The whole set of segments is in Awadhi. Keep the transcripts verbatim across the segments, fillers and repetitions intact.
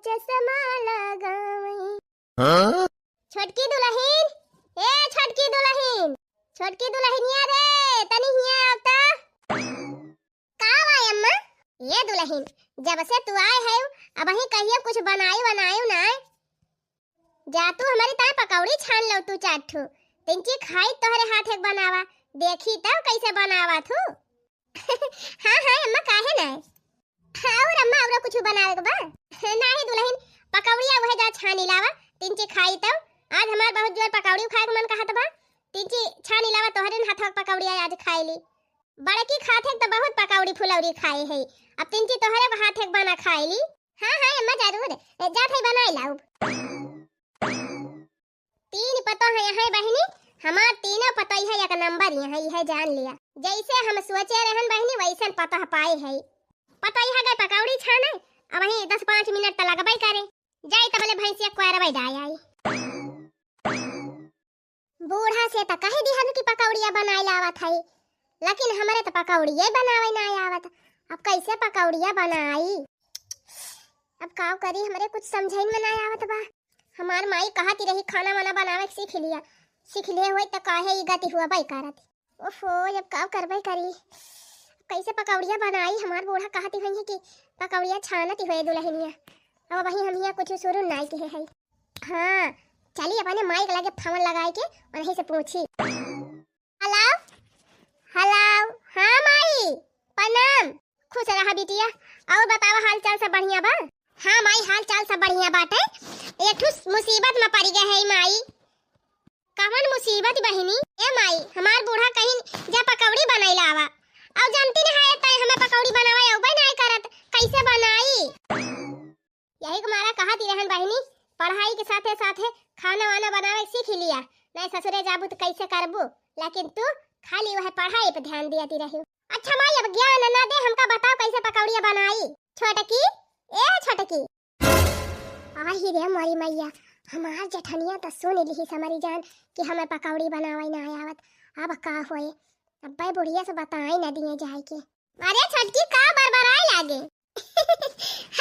चश्मा लगावई। हाँ? छोटकी दुलहिन, ए छोटकी दुलहिन, छोटकी दुलहिनिया रे, तनी हियाँ आव त। का बा अम्मा? ए दुलहिन, जब से तू आए है, अबहीं कहियो कुछ बनाई बनाई नाय। जा तू हमरी ताईं पकौड़ी छान लव तू चार ठो। तिनची खाई तोहरे हाथे क बनावा, देखी तब कैसे बनावा तू। हाँ, हाँ, अम्मा, काहे नाय? और अम्मा, और कुछ बनावे के बा? नाही दुलहिन, पकौड़िया वह जा छानी लावा, तिनची खाई तब। आज हमार बहुत जोर पकौड़ी खाए के मन कहत बा। तिनची छानी लावा, तोहरे हाथ क पकौड़िया आज खाई ली। बड़की खाथे त बहुत पकौड़ी फुलौरी खाए है, अब तिनची तोहरे क हाथे क बना खाई ली। हाँ, हाँ, अम्मा, जरूर। ए, जात है बनाई लाउब। तीन पतोह हैं बहिनी, हमार तीनों पतोह है एक नंबर, यहाँ यह जान लिया। जैसे हम सोचे रहन बहिनी, वैसन पतोह पाए है। पतोह गए पकौड़ी छाने, अब वहीं दस पाँच मिनट त लगबे करे। जाई तबले भैंसिया क्वारवे डाय आई। बूढ़ा से त कह दिहन कि पकौड़िया बनाए लावत है, लेकिन हमरे त पकौड़िया बनावे ना आवत। अब कैसे पकौड़िया बनाई? अब का करी, हमरे कुछ समझे में ना आवत बा। हमार माई कहती रही, "खाना वाना बनावे के सीख लिया, सीख ले होई त काहे ई गति हुआ बाई करत।" ओफो, अब का करबे करी, कैसे पकौड़िया बनाई? हमार बूढ़ा कहती हुई है कि पकौड़िया छानती हुए दुलहिनिया। अब वहीं हम यहाँ कुछ शुरू नाई किहे है। हाँ, चली अपने माई के लगे फोन लगाए के वहीं से पूछी। हेलो, हेलो, हाँ माई, प्रणाम। खुश रहा बिटिया, और बतावा, हाल चाल सब बढ़िया बा? हाँ माई, हाल चाल सब बढ़िया बाटे। एक ठो मुसीबत में पड़ गए है माई। कवन मुसीबत बहिनी? ए माई, हमार बूढ़ा कहिन जा पकौड़ी बनाई लावा, और जानती नहीं है तय हमें पकौड़ी बनावे अउबे नहीं करत, कैसे बनाई? यही के मारा कहती रहन बहिनी, पढ़ाई के साथे साथे खाना वाना बनावे सीख लिया, नहीं ससुरे जाबू त कैसे करबू, लेकिन तू खाली वह पढ़ाई पे ध्यान दियाती रही। अच्छा माई, अब ज्ञान ना दे, हमका बताओ कैसे पकौड़िया बनाई। छोटकी, ए छोटकी। आही रे मोरी मैया, हमार जेठनिया त सुन लिही समरी जान कि हमें पकौड़ी बनावे ना आवत। अब का होए, अब्बे बुढ़िया से बताई ना दिए जाए के। अरे छोटकी, का बरबराए लागे?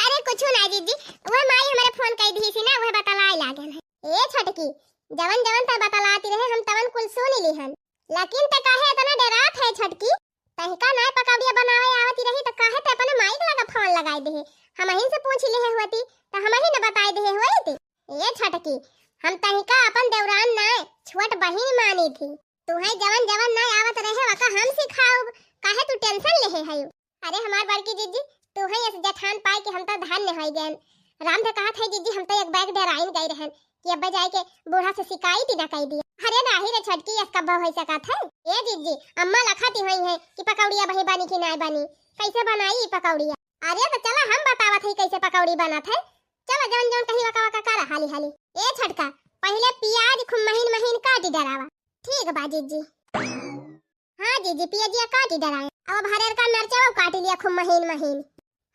अरे कुछ ना जीजी, वह माई हमरे फोन कई दी सी ना, वह बतलाए लागन है। ए छोटकी, जवन जवन त बतलाती रहे हम तवन कुल सुन लिहन, लेकिन त काहे इतना डरात है छोटकी? तहिका नाय पकौड़िया बनावे आवती रही त काहे ते अपने माई के लगा फोन लगाई दे? हमहिन से पूछ लिहे होती त हमही न बताई दे होती। ए छोटकी, हम तहिका अपन देवरान नाय, छोट बहिन मानी थी। तुहे जवन जवन ना आवत रहे, वका हम सिखाउब, काहे तू टेंशन लेहे हयू? अरे हमार बड़की जीजी, तुहे यस जेठान पाए के हम तो धन्य होई गएन। राम तो कहत है जीजी, हम तो एक बैग डेराइन गई रहन कि अब्बे जाए के बूढ़ा से शिकायत ही ना कई दिए। अरे नाही रे छोटकी, यस कब्बो होई सकत है? ए जीजी, अम्मा लखाती होई है कि पकौड़िया बही बनी कि नाय बनी, कैसे बनाई ई पकौड़िया? अरे तो चला हम बतावत है कैसे पकौड़ी बनत है। चला जवन जवन कही वका वका करा हाली हाली। ए छोटका, पहिले पियाज खूब महीन महीन काटी डरावा। ठीक बा जीजी। हाँ जीजी, पियजिया काटी डराए। अब हरेर का मिर्चवा काटी लिया खूब महीन महीन।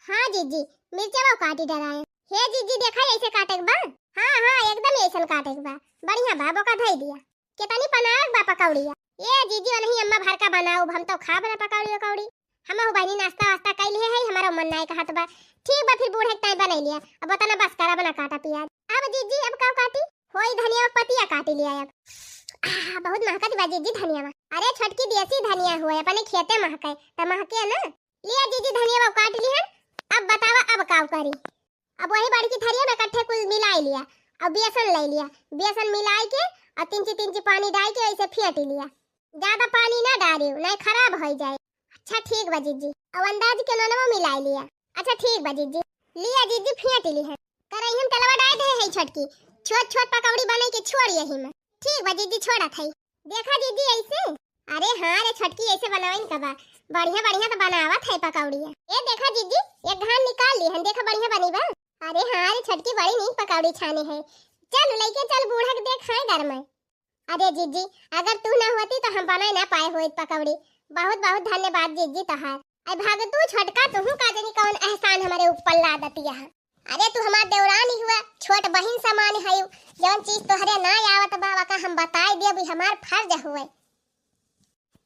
हाँ जीजी, मिर्चवा काटी डराए। हे जीजी, देखा ऐसे काटे के बा? हाँ हाँ, एकदम ऐसन काटे के बा। बढ़िया बा, बोका धई दिया। कितनी बनावे के बा पकौड़िया? ए जीजी, ओनही अम्मा भर का बनाउब, हम तो खाब ना पकौड़ी उकौड़ी। हमहू बहिनी नाश्ता वास्ता कई लिहे है, हमारा मन नाय कहत बा। ठीक बा, फिर बूढ़े के ताई बनाई लिया। अब ओतना बस करा, बना काटा पियाज। अब जीजी, अब का काटी? होई धनिया पतिया काटी लिया अब। आह, बहुत महकत बा जीजी धनिया बा। अरे छोटकी, देसी धनिया हुए, अपने खेते महके, त महके ना। लिया जीजी, धनिया बा काट लिहन। अब बतावा, अब का करी? अब वही बड़की थरिया में इकट्ठे कुल मिलाई लिया, अब बेसन ले लिया, बेसन मिलाई के और तिनची तिनची पानी डाल के ऐसे फेंट लिया। ज्यादा पानी ना डालियो, नहीं खराब हो जाए। अच्छा ठीक बा जीजी। अब अंदाज के ननवा मिलाई लिया। अच्छा ठीक बा जीजी। लिया जीजी, फेंट लिहे। करैहन तेलवा डाल दे है छोटकी, छोट छोट पकौड़ी बने के छोड़ यही में। ठीक बा जीजी, छोड़त है। देखा जीजी ऐसे। अरे हाँ रे छोटकी, ऐसे बनाइन का बा, बढ़िया बढ़िया तो बनावत है पकौड़िया। ए देखा जीजी, एक घान निकाल लिहन, देखा बढ़िया बनी बा। अरे हाँ रे छोटकी, बड़ी नीक पकौड़ी छाने है। चल लेके चल, बूढ़ा के दे खाए घर में। अरे जीजी, अगर तू ना होती तो हम बनाए ना पाए होइत पकौड़ी। बहुत बहुत धन्यवाद जीजी तोहार। अरे भाग तू छोटका, तुहू का जानी कौन एहसान हमारे ऊपर ला दतिया है। अरे तू हमार देवरानी हुआ, छोट बहिन समान है, जौन चीज तोहरे ना आवत बा वका हम बताए देब, ई हमार फर्ज हुए।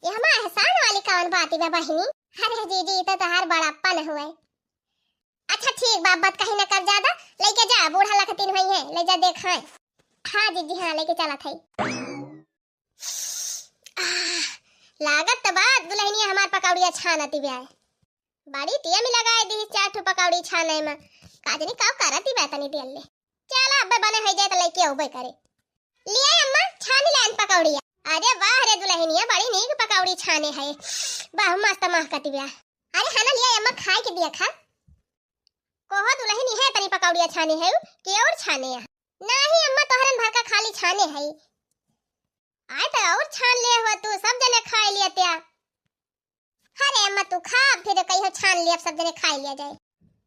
ये हमार एहसान वाली कौन बात बा बहिनी? अरे जीजी, ई तो तोहार बड़प्पन हुए। अच्छा ठीक बा, बात कहीं ना कर ज्यादा, लेके जा जा देखाए। हाँ जीजी, हाँ, लेके चलत है। आह, लागत त बा दुलहिनिया हमार पकौड़िया छानती बा। बड़ी टेम लगाए दी चार ठो पकौड़ी छाने में। का जनी का करती बा तनी देर ले। चला, अब्बे बने होइ जाए त लेके अउबे करे। लिया अम्मा, छानी लाइन पकौड़िया। अरे वाह रे दुलहिनिया, बड़ी नीक पकौड़ी छाने है। वाह, मस्त महकती बा। अरे हाँ ना, लिया अम्मा, खाए के दिया खा। कहो दुलहिन, इहे तनी पकौड़िया छाने है कि और छाने है? नाही अम्मा, तोहरन भर का खाली छाने है। आए त और छान ले हुआ तू, सब जने खाए लिया त्या। अरे अम्मा, तू खा, फिर कहियो छान लिया, सब जने खाए लिया जाए।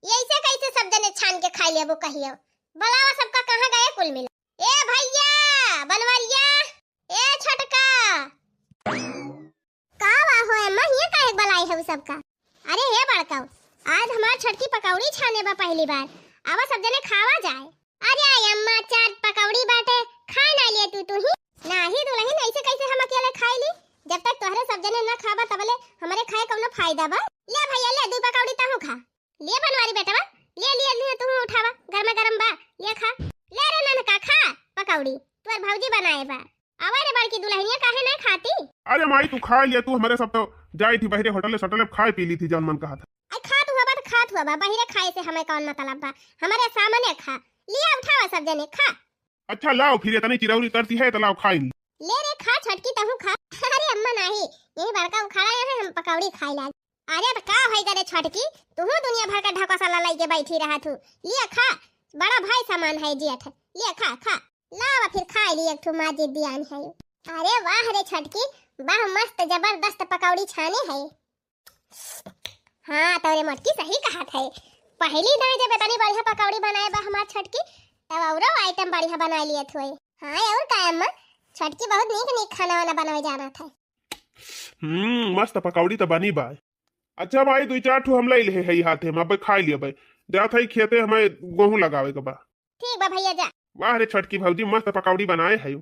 ये ऐसे कैसे सब जने छान के खाए लिया वो कहियो? बुलावा सबका, कहाँ गए कुल मिला? ए भैया, बनवरिया, ए छोटका। का हुआ हो अम्मा, हियां काहे के बुलाए है उ सबका? अरे हे बड़काऊ, आज हमार छोटकी पकौड़ी छाने बा पहली बार, आवा सब जने खावा जाए। अरे आई अम्मा, चार पकौड़ी बाटे, खाए ना लिए तू, तू ही? नाही दुलहिन, ऐसे कैसे हम अकेले खाए ली? जब तक तोहरे सब जने ना खाबा तबले हमरे खाए कौनो फायदा बा? ले भैया ले, दू पकौड़ी तहू खा। ले बनवारी बेटवा, ले, ले, ले, तू उठावा, गरमा गरम बा, ले खा। ले रे ननका, खा पकौड़ी, तोर भौजी बनाए बा। आवा रे बड़की दुलहिनिया, काहे नहीं खाती? अरे माई, तू खा लिया, तू हमरे सब तो जाई थी बहिरे होटल सोटल, खाए पी ली थी, जौन मन कहा था। आई खात हुआ बा तो खात हुआ बा, बहिरे खाए से हमें कौन मतलब बा, हमरे सामने खा। लिया उठावा सब जने, खा। अच्छा लाओ, फिर इतनी चिरौरी करती है तो लाओ खाई। ले रे खा छोटकी, तहू खा। अरे अम्मा नाही, यही बड़का उखाड़ा है, हम पकौड़ी खाई लाग। अरे त का होई गरे छोटकी, तुहू दुनिया भर का ढकोसला लइके बैठी रहत हू। लिया खा, बड़ा भाई समान है जेठ। लिया खा, खा। लावा फिर खाई ली एक ठो माँ जिद्दी आन है। अरे वाह रे छोटकी, वाह मस्त जबरदस्त पकौड़ी छाने है। हाँ तोरे मोटकी सही कहत है, पहली दाई जब इतनी बढ़िया पकौड़ी बनाए बा हमार छोटकी, तब औरो आइटम बढ़िया बनाए लिए थोए। हाँ और का अम्मा, छोटकी बहुत नीक नीक खाना वाना बनावे जानत है। हम्म, मस्त पकौड़ी त बनी बा। अच्छा माई, दुई चार ठो हम लई ले हई हाथे में, अबे खाई लियबे। जात हई खेते, हमें गोहूं लगावे के बा। ठीक बा भैया, जा। वाह रे छोटकी भौजी, मस्त पकौड़ी बनाए है।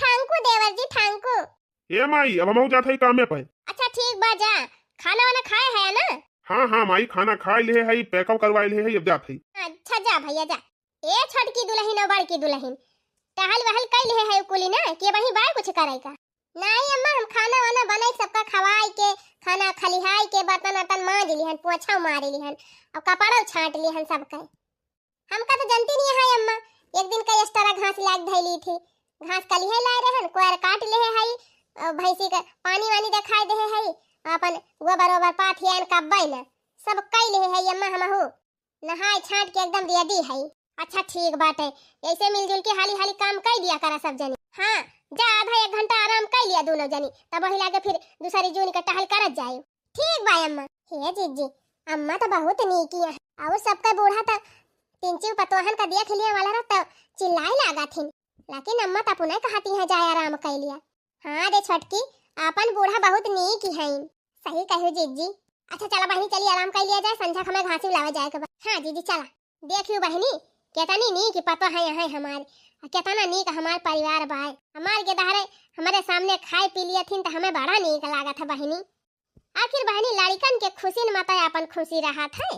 Thank you देवर जी, thank you। ए माई, अब हमहू जात हई कामे पे। अच्छा ठीक बा, जा। खाना वाना खाए है ना? हाँ हाँ माई, खाना खाए ले हई, पैकअप करवाए ले हई, अब जात हई। अच्छा जा भैया जा। ए छोटकी दुलहिन और बड़की दुलहिन, टहल वहल कई ले है कुली ना, कि वहीं बाय कुछ करे का? नाही अम्मा, हम खाना वाना बनाई, सबका खवाई के, खाना खलिहाई के, बर्तन वर्तन मांज लिहन, पोछा मारी लिहन, और कपड़ा छांट लिहन सबके। हमका तो जनती नहीं है अम्मा, एक दिन का extra घास लाग धैली थी, घास कलिहे लाए रहन, कोयर काट ले है, और भैंसी का पानी वानी दिखाई दे है, अपन गोबर ओबर पाथियान कब्बे न, सब कई ले है अम्मा हमहू। नहाए छाट के एकदम ready है। अच्छा ठीक बाटे, ऐसे मिलजुल के हाली हाली काम कई लिया करा सब जनी। हाँ, जा आधा एक घंटा आराम कई लिया दोनों जनी, तब वही लागे फिर दूसरी जून के टहल करत जाए। ठीक बा अम्मा। हे जीजी, अम्मा तो बहुत नीकी है, और सबका बूढ़ा तो तीन चार पतोहन का देख लिया वाला रहा तो चिल्लाए लागा थिन, लेकिन अम्मा तो अपने कहती है जाए आराम कई लिया। हाँ रे छोटकी, आपन बूढ़ा बहुत नीक ही हईन। सही कहू जीजी। अच्छा चला बहिनी, चली आराम कर लिया जाए, संझा के हमें घासी लावे जाए के बा। हाँ जीजी चला। देखियो बहिनी, केतनी नीक पतो है यहाँ हमार, केतना नीक हमार परिवार बाय। हमार के दहरे हमारे सामने खाए पी लिया थिन तो हमें बड़ा नीक लागत है बहिनी। आखिर बहिनी लड़िकन के खुशी न माता अपन खुशी रहत है।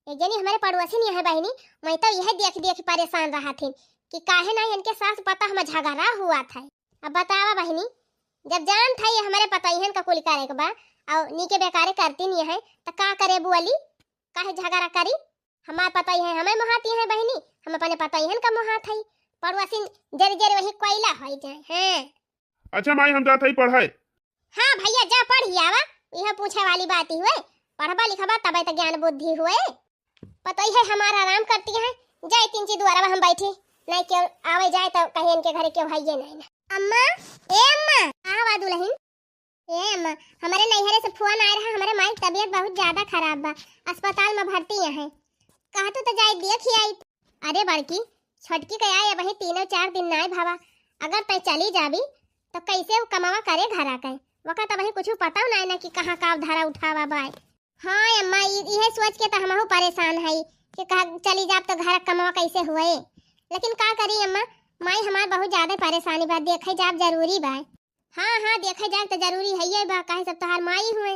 एक जनी हमारे पड़ोसिन यहाँ बहिनी, मैं तो यह देख देख परेशान रहत हिन कि काहे ना इनके सास पता हम झगड़ा हुआ था। अब बतावा बहिनी, जब जान था ये हमारे पतोहियन का कुल करे के बा और नीके बेकारे करती नहीं है तो का करे बुअली, काहे झगड़ा करी? हमार पतोहियन हमें मोहाती है बहिनी, हम अपने पतोहियन का मोहात है। पड़ोसिन जर जर वही कोयला होई जाए हैं। अच्छा माई, हम जात हई पढ़े। हाँ भैया, जा पढ़ ही आवा, यह पूछे वाली बात ही हुए, पढ़बा लिखबा तबे तो ज्ञान बुद्धि हुए। पतोही है हमारा आराम करती है, जाए तीन ची दुआरा हम बैठी, नहीं क्यों आवे जाए तो कहीं इनके घरे क्यों है ये नहीं ना। अम्मा, ए अम्मा, कहाँ बा दुलहिन? ए अम्मा, हमारे नैहरे से फोन आए रहा, हमारे माई की तबीयत बहुत ज्यादा खराब बा, अस्पताल में भर्ती है, कहा तू तो जाए देख ही आई। अरे बड़की, छोटकी के आए अबहीं तीनों चार दिन नाय भावा, अगर तय चली जाबी तो कैसे वो कमावा करे घरा के? वका तो वही कुछ पता ना है ना कि कहाँ का धारा उठावा बाय। हाँ अम्मा, इ-, इहे सोच के तो हमहू परेशान हई कि कहा चली जाब तो घर कमावा कैसे हुए। लेकिन का करी अम्मा, माई हमार बहुत ज्यादा परेशानी बा, देखे जाब जरूरी बा। हाँ हाँ, देखे जाब तो जरूरी है ये बा, काहे सब तोहार माई हुए।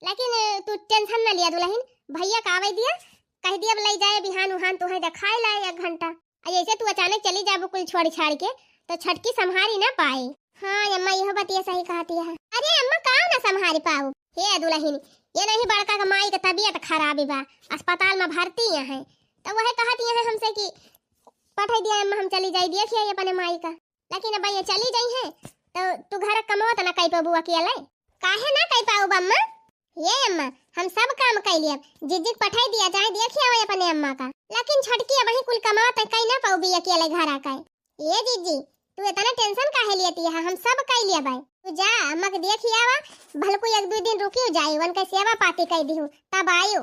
लेकिन तू tension न लिया दुलहिन, भैया का आवे दिया, कह दिया ले जाए बिहान उहान तुहे देखाए लाए एक घंटा। अउर ऐसे तू अचानक चली जाबू कुल छोड़ छाड़ के, तो छटकी संभारी ना पाए। हाँ अम्मा, इहो बतिया सही कहती है। अरे अम्मा, काउ ना संभारी पाऊ? हे दुलहिन, ये नहीं बड़का के माई के तबियत खराब बा, अस्पताल में भर्ती है, तो वह कहती है हमसे कि पठाई दिया अम्मा, हम चली जाई देखिया अपने माई का। लेकिन अब ये चली जाई है, तो तू घर कमवा त ना कई पाबू अकेले। काहे ना कई पाऊ अम्मा? ये अम्मा, हम सब काम कई लियब, जिज्जी के पठाई दिया जाए, देखिया अपने अम्मा का। लेकिन छटकी अबही कुल कमवा त कई ना पाऊ अकेले घर आके। ए जिज्जी, तू इतना tension काहे लेती है? हम सब कई लेबै। तू जा, अम्मा के देखि आवा, भलकु एक दुइ दिन रुकियो जाई, उनके सेवा पाती कई दिहू, तब आयो।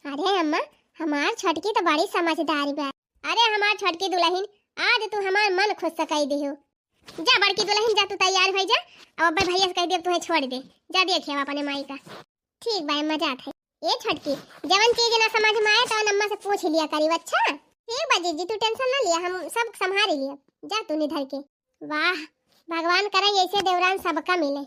अरे अम्मा, हमार छोटकी तो बड़ी समझदार बा। अरे हमार छोटकी दुलहिन, आज तू हमार मन खुश कई दिहू। जा बड़की दुलहिन, जा तू तैयार होइ जा, अब अब्बे भैया से कई दियब तुहे छोड़ दे, जा देखि आवा अपने माई का। ठीक बा अम्मा, जात है। ए छोटकी, जवन चीज ना समझ में आए तवन अम्मा से पूछ लिया करी, अच्छा? ठीक बा जिज्जी, तू tension ना लिया, हम सब संभारी लिया। जा तू निधर के। वाह, भगवान करे ऐसे देवरान सबका मिले।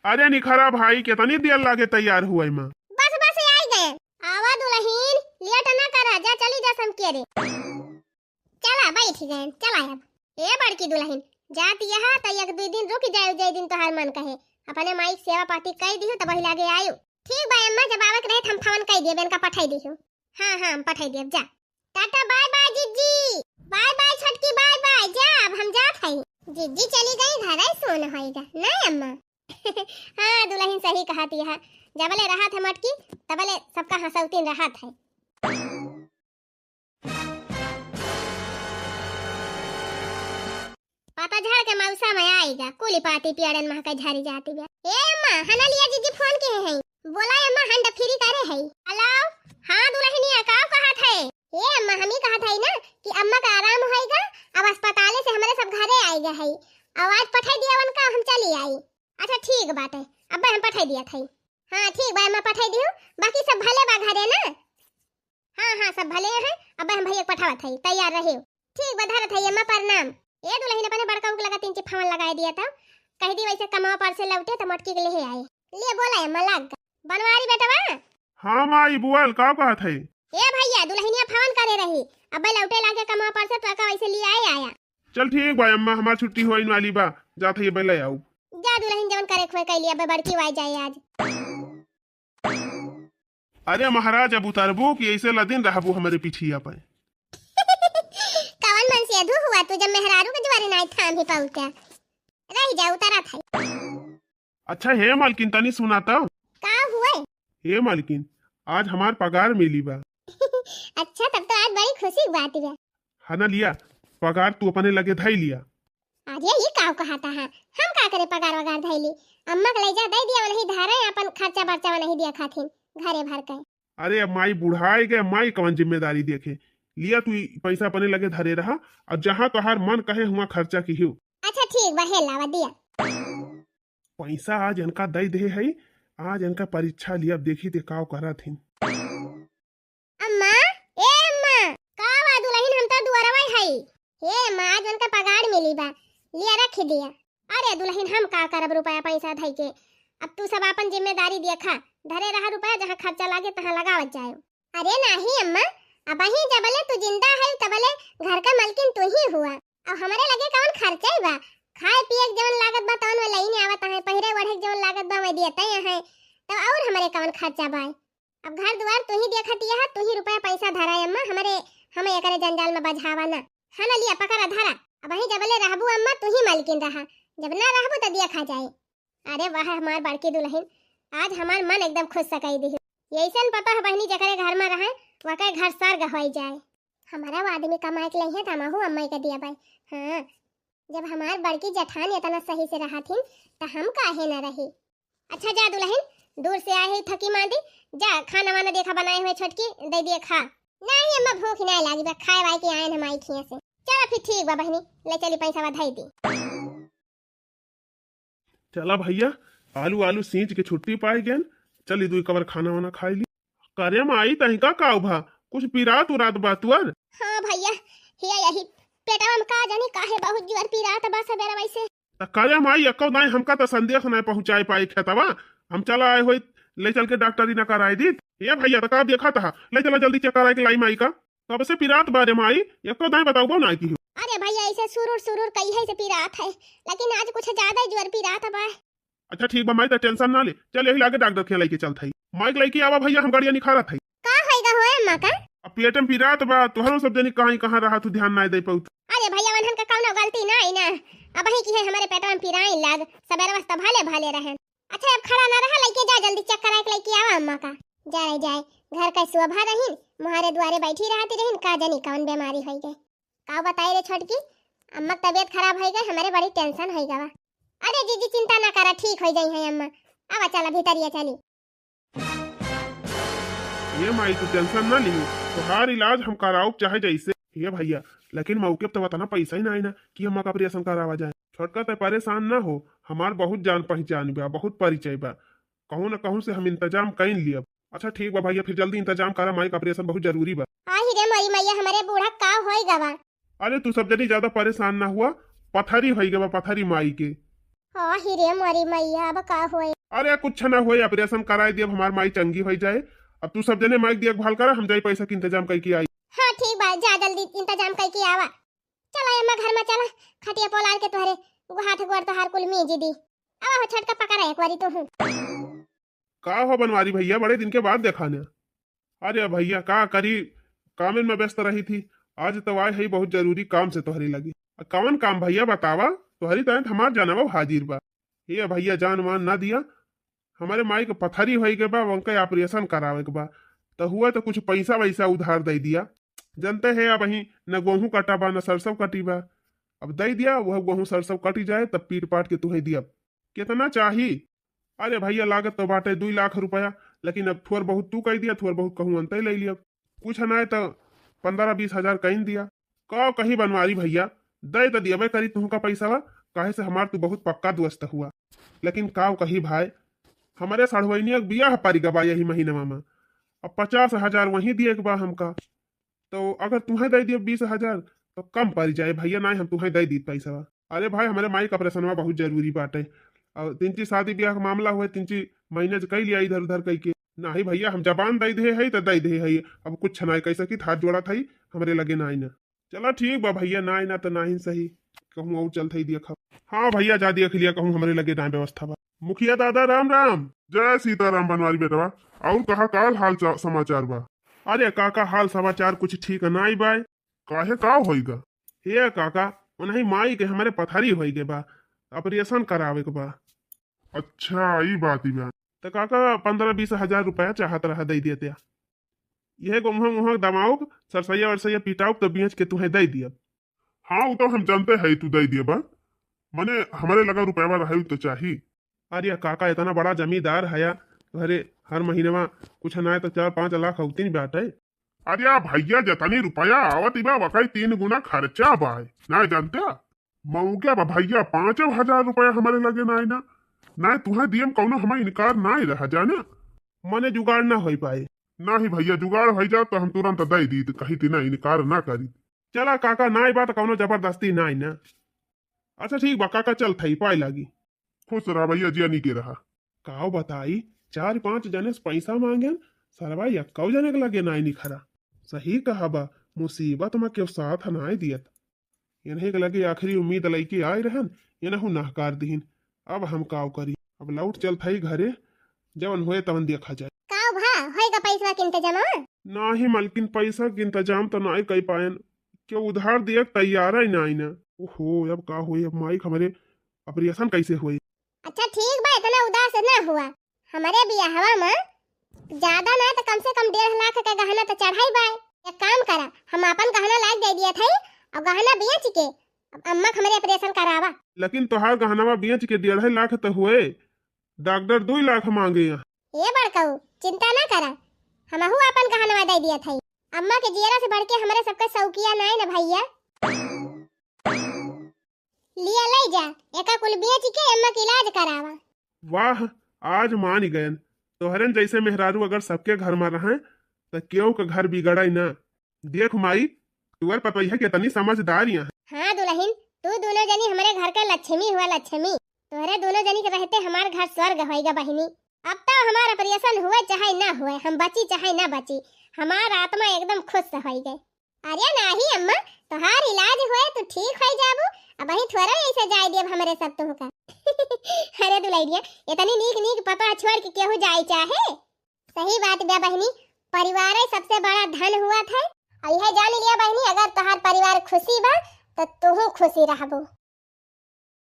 अरे निखरा भाई, कितनी देर लागे तैयार हुए में? बस बस, आई गए। आवा दुलहिन, late ना करा, जा चली जा समकेरे। चला, बैठ गए, चला अब। ए बड़की दुलहिन, जात यह त एक दुइ दिन रुक जाए, जे दिन तोहार मन कहे। अपने माई के सेवा पाती कई दिहू, तब वही लागे आयु। ठीक बा अम्मा, जब आवे के रहे त हम फोन कई दिए, इनका पठाई दिहू। हाँ हाँ, हम पठाई दिए, जा। टाटा, bye bye जिज्जी, bye bye छोटकी, bye bye, जा अब हम जात हई। जिज्जी चली गई घर, सोन होएगा ना अम्मा? हाँ दुलहिन, सही कहती है, जबले रहत है मटकी तबले सबका हंसौतीन रहत है। पतझड़ के मौसम आइगा, कुली पाती पियड़न महके झरी जाती बा। ए अम्मा, हना लिया जिज्जी फोन के है। बोला अम्मा, hand free करे है। Hello, हाँ दुलहिनिया, का कहत है? ए अम्मा, हम ही कहत है ना कि अम्मा का आराम होइगा, अब अस्पताले से हमरे सब घरे आइगा है। अब आज पठाई दिया उनका, हम चली आई। अच्छा ठीक बात है, अब्बे हम पठाई दिया था। हाँ ठीक बा अम्मा, पठाई दियो, बाकी सब भले बा घरे ना? हाँ हाँ, सब भले हैं। अब हम भैया के पठावत हई, तैयार रहे। ठीक बा, धरत हई अम्मा, प्रणाम। ए दुलहिन, अपने बड़का उक लगा तीन चिफावन लगाए दिया था, कह दी वैसे कमावा पर से लौटे तो मोटकी के लेहे आए। ले बोला अम्मा, लाग गा। बनवारी बेटवा। हाँ माई, बोल, का कहत है? ए भैया, दुलहिनिया फोन करे रही, अब लौटे लागे कमावा पर से तो का वैसे ले आए आया। चल ठीक बा अम्मा, हमार छुट्टी होइन वाली बा, जात हई, अब्बे ले आऊ। जा दुलहिन, जवन करे खोए कैली, अब्बे बड़की वाई जाए आज। अरे महाराज, अब उतरबू कि ऐसे लदिन रहबू हमरे पिठिया पे? कवन मन से अधू हुआ तू, जब मेहरारू के जुआरी नाई थाम ही पाऊ क्या? रह जा, उतरा था। अच्छा हे मालकिन, तनी सुना तो। का हुए? हे मालकिन, आज हमार पगार मिली बा। अच्छा, तब तो आज बड़ी खुशी की बात बा। है ना लिया, पगार तू अपने लगे धई लिया। अरे, ये का कहता है? हम का करे पगार वगार धइली? अम्मा के ले जा, दे दिया, वही धरे, अपन खर्चा बर्चा वही दिया खाथिन, घरे भर के। अरे, अब माई बुढ़ाए गए, माई कवन जिम्मेदारी देखे? लिया, तू ई पैसा अपने लगे धरे रहा, और जहाँ तोहार मन कहे, हुआं खर्चा किहियो। अच्छा, ठीक बा, हे लावा दिया। पैसा आज इनका दे दे है, आज इनका परीक्षा लिया, अब देखी ते का करत हिन। अम्मा, ए अम्मा, का बा दुलहिन, हम तो दुआरवा हई। हे अम्मा, आज उनका पगार मिली बा, लिया रख दिया। अरे दुलहिन, हम का करब रुपया पैसा धई के, अब तू सब आपन जिम्मेदारी देखा, धरे रहा रुपया, जहाँ खर्चा लागे तहाँ लगावत जायो। अरे नाही अम्मा, अबही जबले तू जिंदा है तबले घर का मलकिन तू ही हुआ, अब हमरे लगे कवन खर्चा ही बा? खाए पिए के जवन लागत बा तवन में लईने आवत है, पहिरे ओढ़े के जवन लागत बा मैं दियते हैं, तब और हमरे कवन खर्चा बा? अब घर दुआर तू ही देखत यह, तू ही रुपया पैसा धरा अम्मा, हमरे, हमें एकरे जंजाल में बझावा ना। हाँ ना लिया, पकड़ा धरा। अबही जबले रहबू अम्मा, तू ही मालकिन रहा, जब ना रहबू तो दिया खा जाए। अरे वाह हमार बड़की दुलहिन, आज हमार मन एकदम खुश सकई दिहु। यैसन पतोह बहिनी जेकरे घर में रहे, वके घर स्वर्ग होई जाए। हमारा वो आदमी कमाए के लइहे त हमहू अम्मा के दिया बाई। हाँ, जब हमार बड़की जेठान इतना सही से रहथिन, त हम काहे न रही? अच्छा जा दुलहिन, दूर से आए है थकी मांदी, जा खाना वाना देखा बनाए हुए छोटकी, दे दिए खा। नहीं अम्मा, भूख नहीं लागी बा, खाए वाए के आए न माई खिया से। चला फिर ठीक बा बहिनी, ले चली पैसा धई दी। चला भैया, आलू आलू सींच के छुट्टी पाए गेन, चली दुई कबर खाना वाना खाई ली। करे माई, तहिका का उभा, कुछ पिरात उरात बा तुअर? हाँ भैया, हे यही पेटवा में का जानी काहे बहुत जोर पिरात बा सबेरा वैसे। त करे माई, एको दाई हमका त संदेश नहीं पहुँचाए पाए खेतवा, हम चला आए होई, ले चल के डॉक्टरी ना कराए दी। ए भैया, त का देखा तहा, ले चला जल्दी चेक कराए के लाई माई का। कब से पिरात बा रे माई, एको दाई बताउबो नाई किहो। अरे भइया, ऐसे सुरुर सुरुर कहिए से पिरात है, लेकिन आज कुछ ज्यादा ही जोर पिरात बा। अच्छा ठीक बा माई, त tension ना ले, चल यही लागे डॉक्टर के लइके चलत हई। माई के लइके आवा भइया, हम गड़िया निखारत हई। का होइगा हो अम्मा का? अब पेट में पिरात बा, तोहरो सब जनी कहाँ कहाँ रहा तू ध्यान नाई दे पाउत। अरे भइया, वनहन का कौनो गलती नाई ना, अब वही की है हमरे पेट में पिराई लाग, सबेरे बस त भले भले रहन। अच्छा अब खड़ा ना रहा, लइके जा जल्दी check कराए के लइके आवा अम्मा का। जाए जाए, घर का शोभा रहीन, मुहारे दुआरे बैठी रहती रहीन, का जनी कौन बीमारी होई गए। का बताई रे छोटकी, अम्मा के तबीयत खराब होई गए, हमरे बड़ी tension होई गवा। अरे जीजी चिंता ना करा, ठीक होई जाई है अम्मा। आवा चला भीतरिया चली। ये माई तू tension ना लियो, तोहार इलाज हम कराउब चाहे जैसे। ये भइया, लेकिन मौके पे तो बताना पैसा ही ना आई ना कि अम्मा का operation करावा जाए। छोटका ते परेशान ना हो, हमार बहुत जान पहचान बा, बहुत परिचय बा, कहूँ न कहूँ से हम इंतजाम कइन लियब। अच्छा ठीक बा भइया, फिर जल्दी इंतजाम करा, माई का operation बहुत जरूरी बा। आही रे मोरी मैया, हमरे बूढ़ा का होई गवा? अरे तू सब जनी ज्यादा परेशान ना हुआ, पथरी होई गवा, पथरी माई के। आही रे मोरी मैया, अब का होई? अरे कुछ ना होई, operation कराए दियब, हमार माई चंगी होई जाए। अब तू सब जने माई के देखभाल करा, हम जाई पैसा के इंतजाम कइके आई। हाँ ठीक बा, जा जल्दी इंतजाम कइके आवा। चला अम्मा घर में चला, खटिया पोलार के तोहरे हाथ गोड़ तोहार कुल मीज दी। आवा हो छोटका पकड़ा एक बारी तू हूँ। का हो बनवारी भइया, बड़े दिन के बाद देखा ने। अरे भइया का करी, कामन में व्यस्त रही थी, आज तो आए है बहुत जरूरी काम से तोहरी लगी। आ कवन काम भइया बतावा, तोहरी ताईं हमार जानवा हाजिर बा। हे भइया जान मान ना दिया, हमरे माई के पथरी होई के बा, उनका operation करावे के बा, तो हुआ तो कुछ पैसा वैसा उधार दे दिया। जनते है अब ही न गोहूँ कटा बा न सरसों कटी बा, अब दे दिया वह गोहूँ सरसों कटी जाए तब पीट पाट के तुहे दिया। कितना चाही? अरे भइया लागत तो बाटे दुई लाख रुपया, लेकिन अब थोर बहुत तू कह दिया, थोर बहुत कहूँ अंते ले लिया, कुछ ना है तो पन्द्रह बीस हजार कहीं दिया। का कही बनवारी भइया, दे तो दियबे करी तुहका पैसा, काहे से हमार तू बहुत पक्का दोस्त हुआ, लेकिन का कही भाई, हमरे सढ़ुआइनिया के बियाह परि गबा यही महीनवा में, अब पचास हजार वहीं दिए के बा हमका, तो अगर तुहें दे दिए बीस हजार तो कम परि जाए भइया, ना हम तुहें दे दी पैसा। अरे भाई हमरे माई का ऑपरेशनवा बहुत जरूरी बाटे, और तिनची शादी ब्याह के मामला हुए, तिनची मैनेज कई लिया इधर उधर कई के। नाही भइया हम जबान दे दे है तो दे दे है, अब कुछ ना कह सकी, हाथ जोड़ा था हमरे लगे ना आईना। चला ठीक बा भइया, ना आईना तो नाही सही, कहूँ और चल था देखा। हाँ भइया जा देख लिया, कहूँ हमरे लगे ना व्यवस्था बा। मुखिया दादा राम राम। जय सीताराम बनवारी बेटवा, और कहा काल हाल चा-, समाचार बा? अरे काका हाल समाचार कुछ ठीक नाई बाय। काहे का होइगा? हे काका, उन्हीं माई के हमरे पथरी होई के बा, ऑपरेशन करावे के बा। अच्छा ई बात ही बा। तो काका पन्द्रह बीस हजार रुपया चाहत रहा दे देते। यह गोमुहा मुहा दमाउब, सरसैया वरसैया पिटाउब तो बेच के तुहें दे दियब। हाँ वो तो हम जानते है तू दे दिए बा, मने हमरे लगा रुपया रहे तो चाही। अरे काका इतना बड़ा जमींदार है, घरे हर महीनवा कुछ ना तो चार पाँच लाख औती बाटे। अरे भइया जतनी रुपया आवत बा वकई तीन गुना खर्चा बा, ना जानता? मौके बा भइया पाँचों हजार रुपया हमरे लगे ना ना, ना तुहे दियम कौनो हमें इनकार ना रहा जाना। मने जुगाड़ ना होई पाए। नाही भइया जुगाड़ होई जा तो हम तुरंत दे दी, कही ती ना इनकार ना करी। चला काका नाई बात कौनो जबरदस्ती नाई ना। अच्छा ठीक बा काका चल थई पाए लागी। खुश रहा भइया जिया नीके रहा। काव बताई, चार पांच जने से पैसा मांगेन, सरवा यक्कौ जने के लगे नाई निखरा। सही कहा बा, मुसीबत में केव साथ नाई दियत। इन्हें के लगे आखिरी उम्मीद लइके आए रहन, इनहू नहकार दिहिन। अब हम काव करी, अब लौट चल थई घरे, जवन होए तवन देखा जाए। काव भा, होएगा पैसा के इंतजाम? नाही मलकिन, पैसा के इंतजाम तो नाई कई पाएन, केव उधार दिए के तैयार ही नाई ना। ओहो, अब का होई, अब माई के हमरे ऑपरेशन कैसे होई? अच्छा ठीक बा, इतना उदास ना हुआ। हमरे बियाहवा में ज्यादा ना तो कम से कम डेढ़ लाख के गहना तो चढ़ाई बा। एक काम करा, हम अपन गहना लाके दे दिया थई और गहना बेच के अब अम्मा के हमरे ऑपरेशन करावा। लेकिन तोहार गहनवा बेच के डेढ़ लाख तो हुए, डॉक्टर दो लाख मांगे यहाँ। ए बड़कऊ, चिंता ना करा, हमहू अपन गहनवा दे दिया थई। अम्मा के जियरा से बढ़ के हमरे सबका शौकिया नाई ना भइया। लिया ले जा, एका कुल बेच के अम्मा के इलाज करावा। वाह, आज मान गयन। तोहरन जैसे मेहरारू अगर सबके घर में रहें, त केहू के घर बिगड़े ना। देख माई, तुअर पतोहिया कितनी समझदार यहाँ। हाँ दुल्हन, तू दोनों जनी हमरे घर के लक्ष्मी हुआ, लक्ष्मी। तोहरे दोनों जनी के रहते हमार घर स्वर्ग होइगा बहिनी। अब तो हमार ऑपरेशन हुए चाहे ना हुए, हम बची चाहे ना बची, हमार आत्मा एकदम खुश होई गए। अरे नाही अम्मा, तोहार इलाज होए, तू ठीक होई जाबू। अबही थोड़ा ऐसे जाए देब हमरे सब तुहका। अरे दुलहिनिया, इतनी नीक नीक पतोह छोड़ के केहू जाए चाहे? सही बात बा बहिनी, परिवार सबसे बड़ा धन हुआ था। और यह जान लिया बहिनी, अगर तोहार परिवार खुशी बा तो तुहू खुशी रहबू।